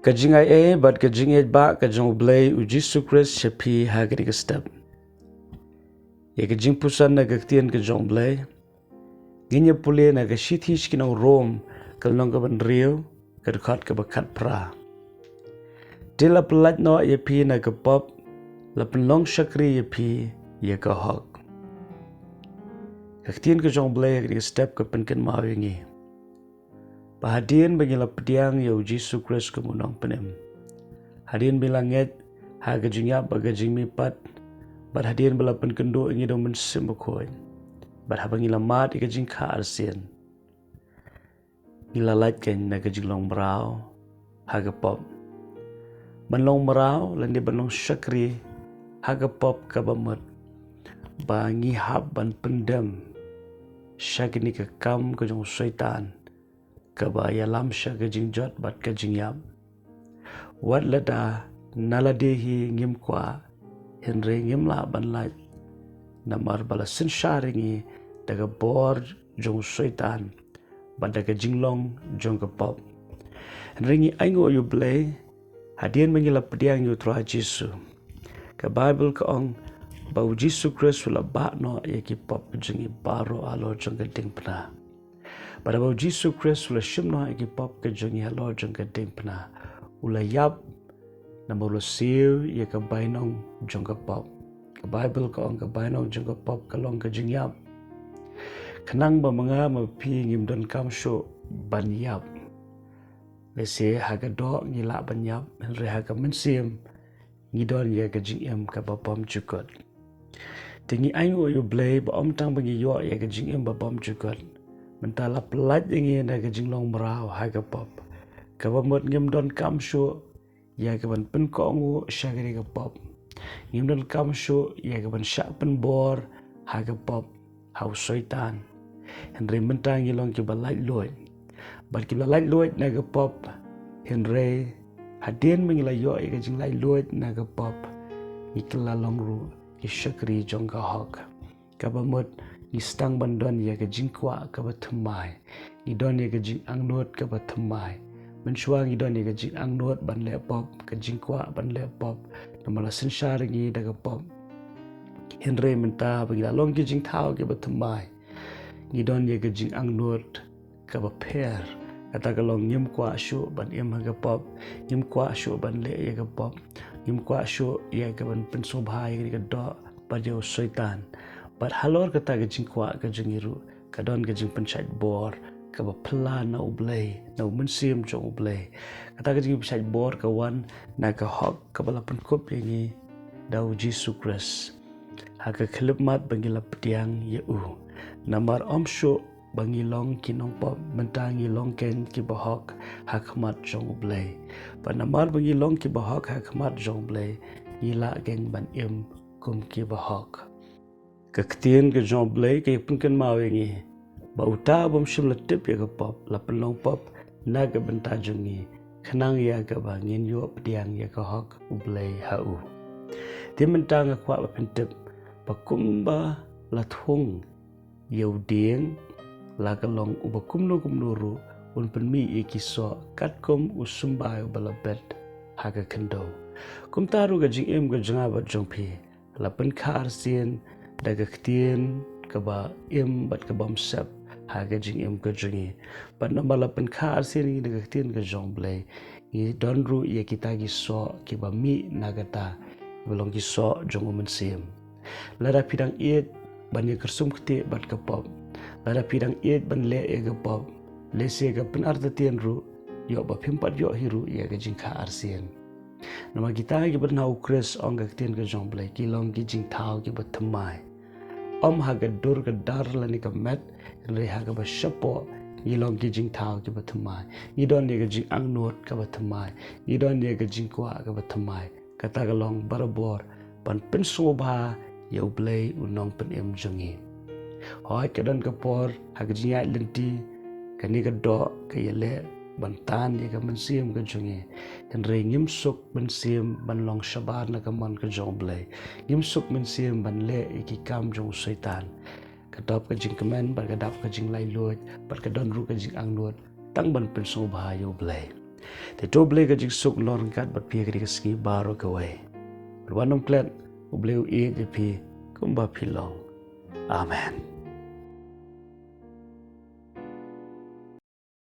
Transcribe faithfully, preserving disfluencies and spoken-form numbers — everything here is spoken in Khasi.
Ka jingaiei bad ka jingïeit ba ka jong U Blei U Jisu Khrist sha phi ha kane ka step. Ïa ka jingpuson na ka ktien ka jong U Blei ngin ïa pule na ka shithi sha ki nong Rom, ka lynnong kaba hynriew, ka dkhot kaba khatphra. Te la pyllait noh ïa phi na ka pop, la pynlong shakri ïa phi ïa ka hok. Ka ktien ka jong U Blei ha kane ka step ka pynkynmaw ïa ngi ba hadien ba ngi la pdiang ïa U Jisu Khrist kum U Nongpynim, hadien ba ngi la ngeit ha ka jingïap bad ka jingmihpat, bad hadien ba la pynkynduh ïa ngi da U Mynsiem Bakhuid, bad haba ngi la mad ïa ka jingkha arsien, ngi la lait keiñ na ka jinglong mraw ha ka pop. Ban long mraw lane ban long shakri ha ka pop kaba mut ba ngi hap ban pyndem sha kane ka kam ka jong u Soitan, kaba ïalam sha ka jingjot bad ka jingïap. Wat lada na lade hi ngim kwah, hynrei ngim lah ban lait, namar ba la synshar ïa ngi da ka bor jong u Soitan bad da ka jinglong jong ka pop. Hynrei ngi ainguh ïa U Blei hadien ba ngi la pdiang ïa U Trai Jisu. Ka Baibl ka ong ba U Jisu Khrist u la bah noh ïa ki pop ka jong ngi baroh halor jong ka diengphna. Bad haba U Jisu Khrist u la shim noh ïa ki pop ka jong ngi halor jong ka diengphna, u la ïap, namar u la siew ïa ka bainong jong ka pop. Ka Baibl ka ong ka bainong jong ka pop ka long ka jingïap. Khnang ba ma nga ma phi ngim donkam shuh ban ïap. Lehse ha ka doh ngi lah ban ïap, hynrei ha ka mynsiem ngi don ïa ka jingim kaba bym jukut. Te ngi ainguh ïa U Blei ba ym tang ba ngi ïoh ïa ka jingim ba bym jukut, mynta la pyllait ïa ngi na ka jinglong mraw ha ka pop, kaba mut ngim donkam shuh ïa ka ban pynkohnguh sha kane ka pop. Ngim donkam shuh ïa ka ban shah pynbor ha ka pop, ha u Soitan. Hynrei mynta ngi long kiba laitluid. Bad kiba laitluid na ka pop, hynrei hadien ba ngi la ïoh ïa ka jinglaitluid na ka pop, ngi kylla long ruh ki shakri jong ka hok. Kaba mut ngi sdang ban don ïa ka jingkwah kaba thymmai. Ngi don ïa ka jingangnud kaba thymmai. Mynshuwa ngi don ïa ka jingangnud ban leh pop, ka jingkwah ban leh pop, namar la synshar ïa ngi da ka pop. Hynrei mynta ba ngi la long ki jingthaw kiba thymmai, ngi don ïa ka jingangnud kaba pher. Kata ka long ngim kwah shuh ban im ha ka pop, ngim kwah shuh ban leh ïa ka pop, ngim kwah shuh ïa ka ban pynsngewbha ïa ka doh bad ïa u Soitan. Bad halor kata ka jingkwah ka jong ngi ruh ka don ka jingpynshait bor kaba phylla na U Blei, na u Mynsiem jong U Blei. Kata ka jingpynshait bor ka wan na ka hok kaba la pynkup ïa ngi da U Jisu Khrist ha ka khyllipmat ba ngi la pdiang ïa u. Namar ym shuh ba ngi long ki nongpop, mynta ngi long keiñ kiba hok ha khmat jong U Blei. Bad namar ba ngi long kiba hok ha khmat jong U Blei, ngi lah keiñ ban im kum kiba hok. Ka ktien ka jong U Blei ka ïa pynkynmaw ïa ngi ba uta u bym shym la tip ïa ka pop la pynlong pop na ka bynta jong ngi, khnang ïa kaba ngin ïoh pdiang ïa ka hok U Blei ha u. Te mynta nga kwah ba phin tip ba kumba la thung ïa u dieng la ka long uba kumno kumno ruh un pynmih ïa ki soh katkum u symbai uba la bet ha ka khyndew. Kumta ruh ka jingim ka jong nga bad jong phi la pynkha arsien da ka ktien kaba im bad ka bym sep ha ka jingim ka jong ngi. Bad namar la pynkha arsien ïa ngi da ka ktien ka jong U Blei, ngi don ruh ïa kita ki soh kiba mih na kata, kiba long ki soh jong u Mynsiem. Lada phi dang ïeit ban ïa kyrsum ktieh bad ka pop, lada phi dang ïeit ban leh ïa ka pop, lehse ka pynartatien ruh, ïoh ba phim pat ïoh hi ruh ïa ka jingkha arsien. Namar kita kiba don ha u Khrist, ong ka ktien ka jong U Blei, ki long ki jingthaw kiba thymmai. Ym ha ka dur ka dar lane ka met, hynrei ha kaba shapoh ngi long ki jingthaw kiba thymmai. Ngi don ïa ka jingangnud kaba thymmai. Ngi don ïa ka jingkwah kaba thymmai. Kata ka long barabor ban pynsngewbha ïa U Blei u Nongpynim jong ngi. Hooid, ka don ka por ha ka jingïaid lynti, kane ka doh ka ïaleh ban tan ïa ka mynsiem ka jong ngi. Hynrei ngim suk mynsiem ban long shabar na ka mon ka jong U Blei. Ngim suk mynsiem ban leh ïa ki kam jong u Soitan. Ka dap ka jingkmen bad ka dap ka jinglaitluid bad ka don ruh ka jingangnud tang ban pynsngewbha ïa U Blei. Te to U Blei ka jingsuk long ryngkat bad phi ha kane ka sngi baroh kawei. Bad wat nym klet, U Blei u ïeit ïa phi kumba phi long. Amen.